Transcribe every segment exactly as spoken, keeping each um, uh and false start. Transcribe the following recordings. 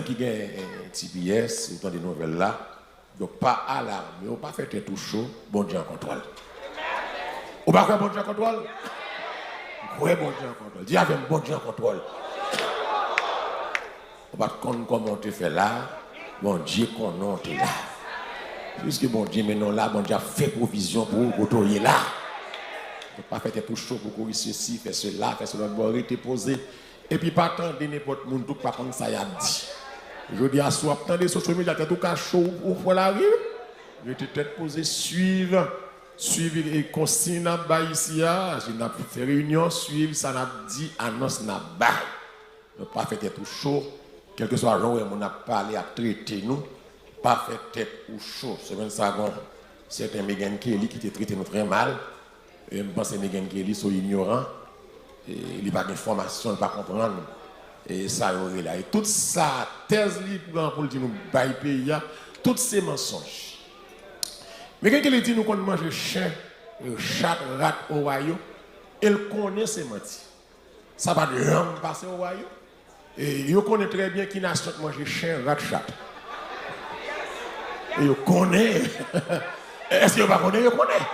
Ki gen eh, T P S, ou tande nouvèl la. Donk, pa alarme w, pa fè tèt ou cho, Bondye an kontwòl. Ou pa kwè Bondye an kontwòl? M kwè Bondye an kontwòl. Di avè m, Bondye an kontwòl. Ou pa t konn kòman w te fè la, Bondye konnen w te la. Piske Bondye mennen w la, Bondye ap fè pwovizyon pou ou kote w ye la. Donk, pa fè tèt ou cho pou kouri sesi, fè sela, fè sela, bò, rete poze. Epi pa tande nenpòt moun tou k pa konn sa y ap di. Jodi a, si w ap tande social media, tèt ou ka cho, ou, ou pran lari, wi. Rete tèt poze, swiv, swiv e konsiy n ap bay isi a, si n ap fè reyinyon, swiv sa n ap di, anons n ap bay. Donk, pa fè tèt ou cho, kèlkeswa jan w wè moun ap pale, ap trete nou, pa fè tèt ou cho. Semèn sa, gon sèten Meghan Kelly ki te trete nou trè mal. E m panse Meghan Kelly se yon inyoran. E li pa gen fòmasyon, li pa konprann e sa yo rele a. E tout sa tèz li pran pou l di nou bay peyi a, tout se mansonj. Meghan Kelly di nou konn manje chen, chat, rat, owayo, e l konnen se manti. Sa pa t janm pase owayo. E yo konnen trè byen ki nasyon k manje chen, rat, chat. E yo konnen. Èske yo pa konnen? Yo konnen.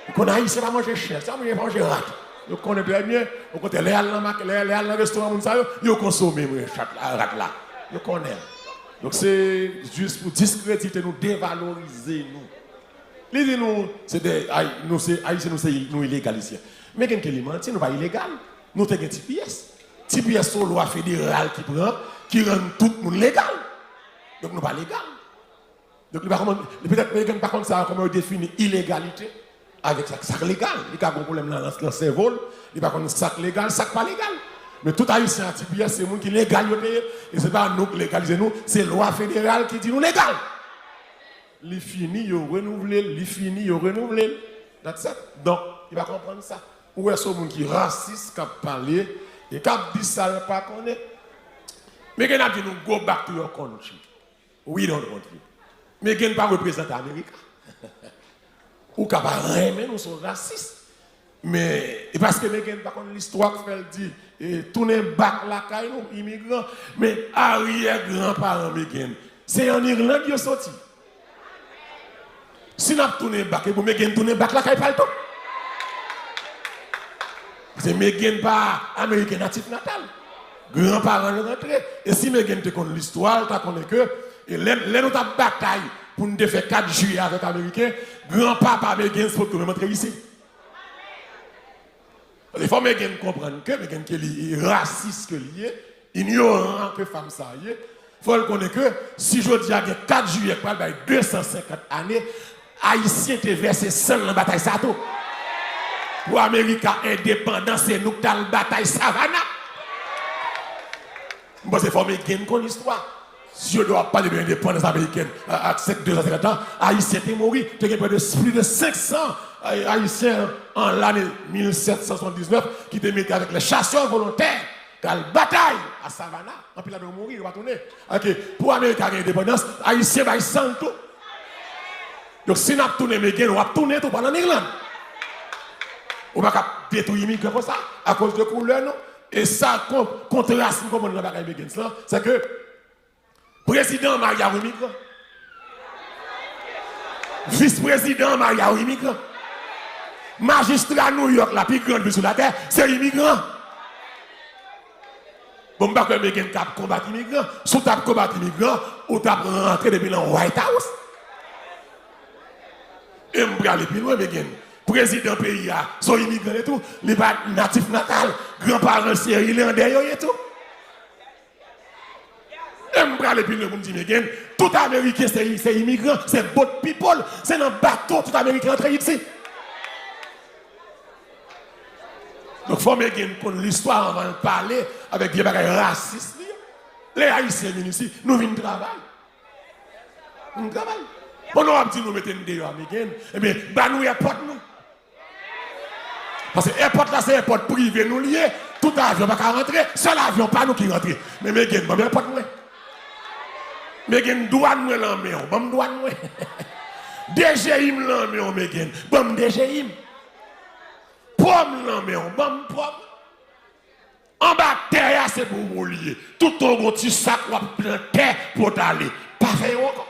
Yo konnen Ayisyen pa manje chen, sa manje pa manje rat. Yo konnen trè byen. Okontrè, lè y al nan mak-, lè, lè y al nan restoran moun sa yo, yo konsome mwen chat la, rat la. Yo konnen. Donk se jis pou diskredite nou, devalorize nou. Li di nou se de, ay, nou se Ayisyen, nou se, nou ilegal isi a. Meghan Kelly manti, nou pa ilegal. Nou te gen T P S. T P S se yon lwa federal ki pran, ki rann tout moun legal. Donk nou pa legal. Donk li pa konprann, li petèt Meghan pa konn sa kòman yo defini ilegalite avèk sa, sa k legal. Li ka gen yon pwoblèm nan, nan, nan sèvo l, li pa konn sa k legal, sa k pa legal. Men tout Ayisyen a T P S se moun ki legal yo te ye, e se pa nou k legalize nou, se lwa federal ki di nou legal. Li fini, yo renouvle l, li fini, yo renouvle l. That's it. Donk, li pa konprann sa. Ou wè se yon moun ki rasis k ap pale e k ap di sa l pa konnen. Meghan ap di nou go back to your country. We don't want you. Meghan pa reprezante Amerika. Ou ka pa renmen nou, se yon rasis. Men, e paske Meghan pa konn listwa k fè l di, e, tounen bak lakay nou, imigran. Men aryè granparan Meghan, se ann Irland yo soti. Si n ap tounen bak, e pou Meghan tounen bak lakay pa l tou. Paske Meghan pa Ameriken natif natal. Granparan l rantre. E si Meghan te konn listwa, l ta konnen ke, e lè, lè nou t ap batay pou n te fè kat jiyè avèk Ameriken, granpapa Meghan potko menm antre isit. Paske fò Meghan konprann ke Meghan Kelly rasis ke li ye, inyoran ke fanm sa ye, fò l konnen ke si jodi a gen kat jiyè k pral bay de san senkant ane, Ayisyen te vèse san l nan batay sa tou. Pou Amerika endepandan, se nou k t al batay Savannah. M panse fò Meghan konn istwa. Si yo do ap pale de endepandans amerikèn, a, a, senk, de san senkant an, Ayisyen te mouri, te gen plis de, plis de senk san Ay-, Ayisyen an lane mil sèt san swasanndiznèf ki te mete avèk les chasseurs volontaires k al batay a Savannah. Anpil ladan yo mouri, yo pa tounen. Oke, pou Amerika gen endepandans, Ayisyen bay san l tou. Donk, si n ap tounen Meghan, w ap tounen tou, pral ann Irland. Ou pa ka ap detwi imigran konsa, akoz de koulè nou. E sa, kon-, kontras m konprann nan bagay Meghan lan, se ke prezidan an marye a yon imigran. Vis prezidan an marye a yon imigran. Majistra New York la, pi gran vil sou latè, se imigran. Bon, m pa kwè Meghan k ap konbat imigran. Si w t ap konbat imigran, ou t ap rantre depi nan White House. E m prale pi lwen, Meghan. Prezidan peyi a, se yon imigran li ye tou. Li pa natif natal. Granparan l se Ilandè yo ye tou. E m prale pi lwen pou m di Meghan, tout Ameriken se, se imigran, se boat people, se nan bato tout Ameriken antre isit. Donk, fò Meghan konn listwa anvan l pale avèk vye bagay rasis li yo. Lè Ayisyen vin isi, nou vin travay. Vin travay. Pandan w ap di nou mete n deyò a Meghan, ebyen, ba nou èpòt nou. Paske èpòt la se èpòt prive nou li ye, tout avyon pa ka rantre, sèl avyon pa nou ki rantre. Men Meghan, ban m èpòt mwen. Meghan, dwàn mwen lan men w, ban m dwàn mwen. D G I m lan men w, Meghan, ban m D G I m. Pò m lan men w, ban m pò m. Anba tè a se pou ou li ye. Toutan w gen yon ti sak w ap pran tè pou w t ale. Pa fè yo ankò.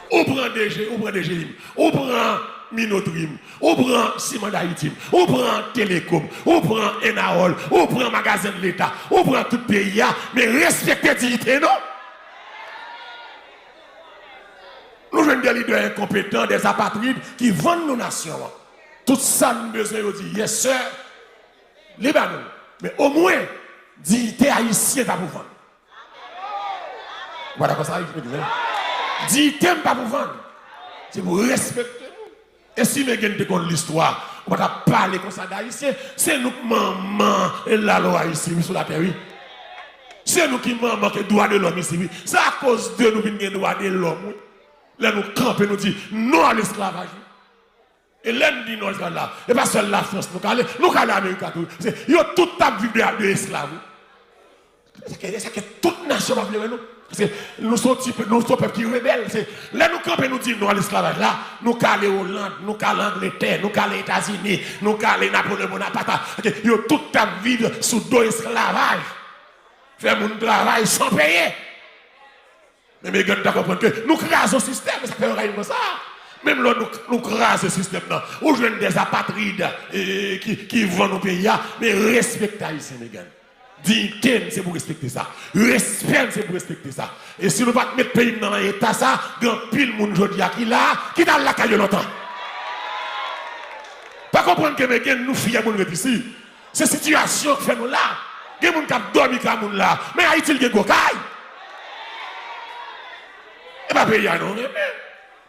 Ou pran D G, ou pran D G I m, ou pran Minotri m, ou pran Siman Dayiti m, ou pran Telekom, ou pran Enawòl, ou pran Magazen Leta, ou pran tout peyi a, men respekte diyite nou. Nou jwenn de lidè enkonpetan, de apatrid ki vann nou nasyon an. Tout sa n bezwen, yo di, yes sir, li ba nou. Men omwen, diyite ayisyen pa pou vann. Ou pa dakò sa, Megen? Diyite m pa pou vann. Se pou respekte nou. E si Megen te konn listwa, ou pa t ap pale konsa de Ayisyen. Se nou k manman lalwa isi, wi, sou latè, wi. Se nou ki manman ke dwa de lòm isi, wi. Se akoz de nou vin gen dwa de lòm, wi. Lè nou kanpe, nou di non a lesklavaj, wi. E lè n di non esklav la, e pa sèl Lafrans nou ka ale, nou ka ale Amerika tou. Se, yo tout t ap viv de, de esklav, wi. Se ke, se ke tout nasyon pa vle wè nou. Paske nou se yon ti pèp, nou se yon pèp ki rebèl. Se, lè nou kanpe, nou di non a lesklavaj la, nou ka ale Oland, nou ka ale Angletè, nou ka ale Etazini, nou ka ale Napoleon Bonaparte. Paske yo tout t ap viv sou do esklavaj. Fè moun travay san peye. Men Megen ta konprann ke nou kraze yon sistèm, e sa fè yo rayi nou konsa. Menm lè nou, nou kraze sistèm nan, ou jwenn de apatrid, e, ki, ki vann nou peyi a, men respekte Ayisyen, Megen. Diyite n se pou respekte sa. Respè n se pou respekte sa. E si nou pa t met peyi n nan eta sa, gen anpil moun jodi a ki la, ki t al lakay yo lontan. Pa konprann ke Megen nou fyè pou n ret isi. Se sitiyasyon k fè nou la. Gen moun k ap dòmi kay moun la. Men Ayiti l gen gwo kay. E pa peyi a nou renmen.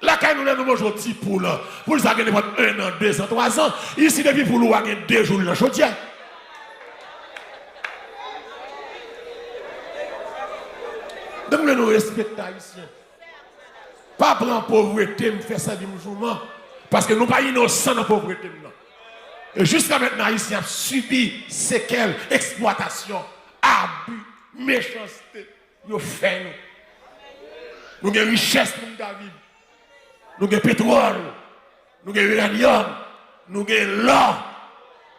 Lakay nou lè nou manje yon ti poul. Poul sa gen nenpòt en an, de zan, twa zan. Isi depi poul ou a gen de jou l nan chodyè. Donk m vle nou respekte Ayisyen. Pa pran povrete m fè sèvi m jouman. Paske nou pa inosan nan povrete m nan. E jiska mentnan, Ayisyen ap sibi sekèl eksplwatasyon, abi, mechanste yo fè nou. Nou gen richès pou n ta viv. Nou gen petwòl. Nou gen iranyòm, nou gen lò,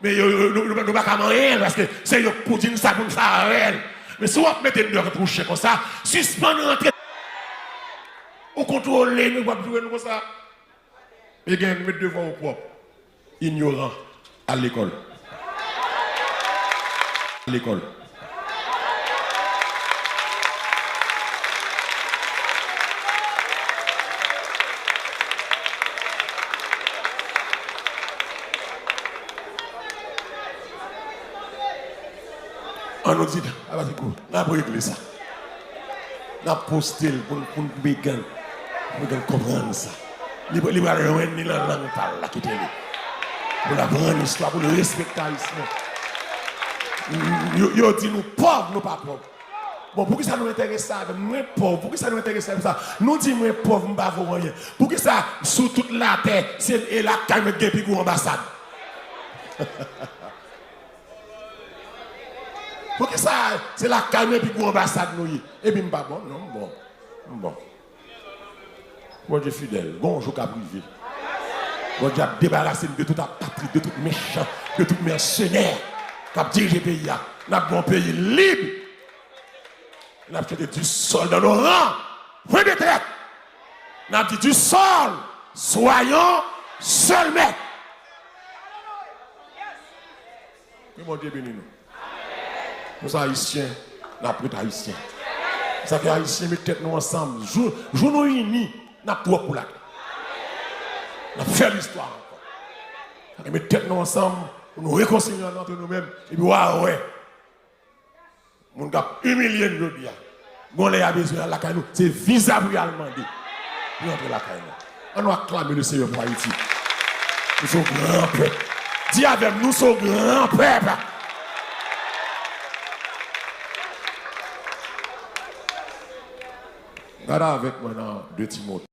men yo, yo, nou, nou, nou pa ka manyen l, paske se yo k pou di n sa pou n fè avè l. Men si w ap mete n deyò tankou chen konsa, sispann rantre. Ou kontwole nou, w ap joure nou konsa. Megen, met devwa w pwòp. Inyoran, al lekòl. Al lekòl. An nou di, a pa di kou, n ap regle sa. N ap poste l pou n, pou n, pou Megen, pou Megen konprann sa. Li, li pral jwenn li nan lang pa l la, kite li. Pou l aprann istwa, pou l respekte Ayisyen. Yo, yo di nou pòv, nou pa pòv. Bon, poukisa nou enterese avè m? Mwen pòv, poukisa nou enterese avè m sa? Nou di mwen pòv, m pa vo anyen. Poukisa sou tout latè, se, e lakay mwen gen pi gwo anbasad? Poukisa se lakay mwen pi gwo anbasad nou ye? Epi m pa bon? Non, m bon. M bon. Bondye fidèl. Gon jou k ap rive. Bondye ap debarase n de tout apatrid, de tout mechan, de tout mèsenè k ap dirije peyi a. N ap gen yon peyi lib. N ap chante du sol dans nos rangs, point de traite. N ap di du sol, soyons seuls maîtres. Ke Bondye beni nou. Konsa Ayisyen, n ap ret Ayisyen. Sa fè Ayisyen met tèt nou ansanm. Jou, jou nou ini, n ap twòp pou lakay. N ap fè listwa ankò. Sa fè met tèt nou ansanm pou nou rekonsilye antre nou menm. Epi w a wè. Moun k ap imilye n jodi a, gon lè y a bezwen al lakay nou, se viza pou y al mande pou y antre lakay nou. An nou aklame le Seyè pou Ayiti. Nou se yon gran pèp. Di avè m, nou se yon gran pèp. Gade avèk mwen nan de Timote.